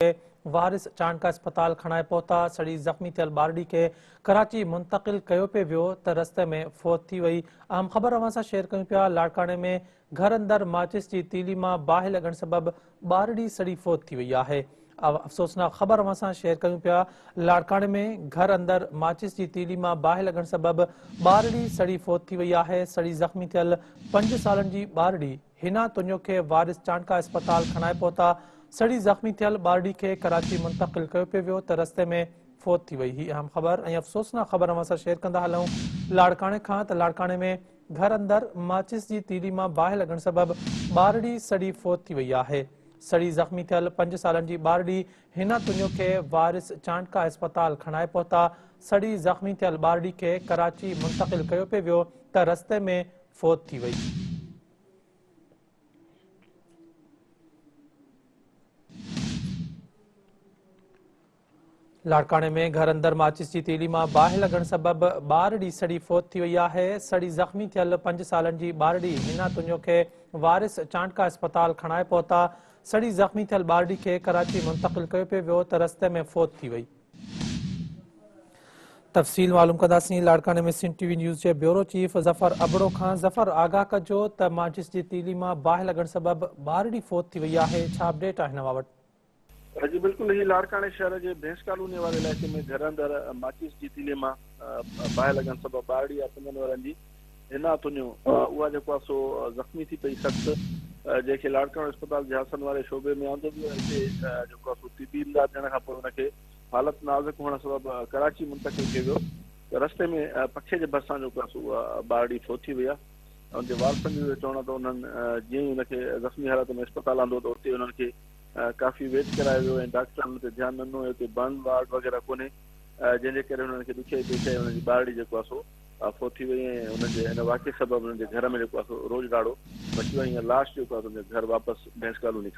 کي وارث چانڊڪا اسپتال کڻائي پهتا، سڙي زخمي ٿيل ٻارڙي کي ڪراچي منتقل ڪيو پئي ويو ته رستي ۾ فوت ٿي وئي. اهم خبر اوهان سان شيئر ڪيون پيا، لاڙڪاڻي ۾ گهر اندر ماچس جي تيلي مان باهه لڳڻ سبب ٻارڙي سڙي فوت ٿي وئي آهي. افسوسناڪ خبر اوهان سان شيئر ڪيون پيا، لاڙڪاڻي ۾ گهر اندر ماچس جي تيلي مان باهه لڳڻ سبب ٻارڙي سڙي فوت ٿي وئي آهي، سڙي زخمي ٿيل پنج سالن جي ٻارڙي حنا تنيو کي وارث چانڊڪا اسپتال کڻائي پهتا، سڙي زخمي ٿيل ٻارڙي کي ڪراچي منتقل ڪيو پيو ويو ته رستي ۾ فوت ٿي وئي. هي اهم خبر ۽ افسوسناڪ خبر اوهان سان شيئر ڪندا هلون لاڙڪاڻي کان ته لاڙڪاڻي ۾ گهر اندر ماچس جي تيلي مان باهه لڳڻ سبب ٻارڙي سڙي فوت ٿي وئي آهي. سڙي زخمي ٿيل پنج سالن جي ٻارڙي حنا تنيو کي وارث چانڊڪا اسپتال کڻائي پهتا، سڙي زخمي ٿيل ٻارڙي کي ڪراچي منتقل ڪيو پيو ويو ته رستي ۾ فوت ٿي وئي. لاڙڪاڻي ۾ گهر اندر ماچس جي تيلي مان باهه لڳڻ سبب ٻارڙي سڙي فوت ٿي وئي آهي، سڙي زخمي ٿيل پنج سالن جي ٻارڙي حنا تنيو کي وارث چانڊڪا اسپتال کڻائي پهتا، سڙي زخمي ٿيل ٻارڙي کي ڪراچي منتقل ڪيو پيو ويو ته رستي ۾ فوت ٿي وئي. تفصيل معلوم ڪنداسين لاڙڪاڻي ۾ سنڌ ٽي وي نيوز جي بيورو چيف ظفر ابڙو کان. ظفر آگاهه ڪجو ته ماچس جي تيلي مان باهه لڳڻ سبب ٻارڙي فوت ٿي وئي آهي، ڇا اپڊيٽ آهن اوهان وٽ؟ جي بلڪل هي لاڙڪاڻي شهر جي ڀينس ڪالوني واري علائقي ۾ گهر اندر ماچيس جي تيلي مان باهه لڳڻ سبب ٻارڙي آهي پنجن ورهين جي حنا تنيو اها جيڪو آهي سو زخمي ٿي پئي سخت جنهن کي لاڙڪاڻو اسپتال جي حادثن واري شعبي ۾ آندو ويو ۽ اتي جيڪو آهي سو طبي امداد ڏيڻ کان پوء ان کي حالت نازڪ هئڻ سبب ڪراچي منتقل ڪيو ويو ته رستي ۾ پکي جي ڀرسان جيڪو آهي سو اها ٻارڙي فوت ٿي وئي آهي ۽ ان جي وارثن جو اهو چوڻ آهي ته انهن جيئن ئي ان کي زخمي حالت ۾ اسپتال آندو ته اتي انهن کي ڪافي ويٽ ڪرايو ويو ۽ ڊاڪٽرن ان تي ڌيان نه ڏنو ۽ اتي برن وارڊ وغيره ڪونهي جنهن جي ڪري انهن کي ڏکيائي پيش آئي انهن جي ٻارڙي جيڪو آهي سو فوت ٿي وئي ۽ انهن جي ان واقعي سبب انهن جي گهر ۾ جيڪو آهي سو روڄ راڙو مچي ويو ۽ لاش جيڪو آهي سو انهن جي گهر واپس ڀينس ڪالوني کڻائي.